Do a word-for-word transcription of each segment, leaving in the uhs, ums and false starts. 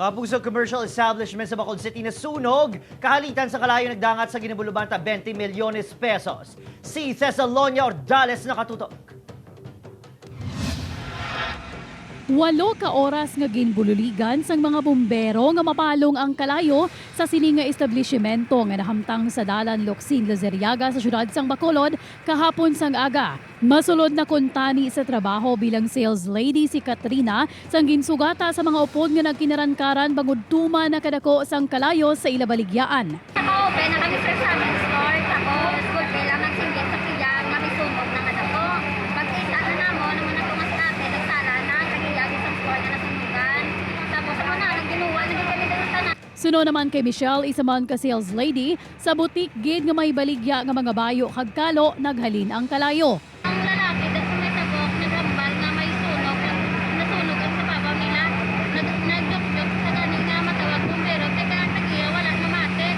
Mga puso, commercial establishment sa Bacolod City nasunog, kahalitan sa kalayo nagdangat sa ginabulubanta twenty milyones pesos. Si Thessalonia Ordales nakatutok. Walo ka oras nga ginbululigan sang mga bumbero nga mapalong ang kalayo sa sini nga establishimento nga nahamtang sa Dalan Locsin, Lazariaga sa siyudad sang Bacolod kahapon sang aga. Masulod na kuntani sa trabaho bilang sales lady si Katrina sang ginsugata sa mga upod nga nagkinarankaran bangod tuman na kadako sang kalayo sa ila baligyaan. Naka-open na kami, sir, sa aming store. Tapos, good day lang nagsinggit sa piyan nga may sunog na nga dako. Pagkita na namo, naman na tungas natin, nagsala na, kag iya gid sang store nga nasunugan. Tapos, ako na, nagginuwal na gid kami dito tanan. Suno naman kay Michelle, isa man ka sales lady, sa butik gid nga may baligya nga mga bayo kag kalo naghalin ang kalayo. Ang lalaki, dito may tabok, naghambal nga may sunog, nasunog ang sa babaw nila. Nag nagdukdok sa gani nga matawag bumbero, kay ang tagiya wala namati.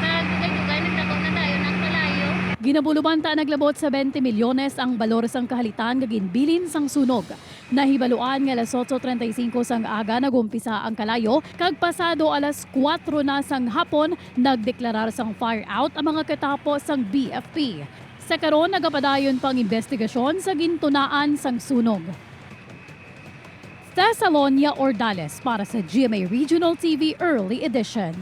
Sa dugay-dugay, nagdako na dayon ang kalayo. Ginabulubanta naglabot sa twenty milyones ang balor sang kahalitan nga ginbilin sang sunog. Nahibaluan nga alas otso treinta y cinco sang aga nag-umpisa ang kalayo, kag pasado alas kuwatro na sang hapon, nagdeklarar sang fire out ang mga katapo sang B F P. Sa karon, nagapadayon pa ang investigasyon sa gintunaan sang sunog. Thessalonia Ordales para sa G M A Regional T V Early Edition.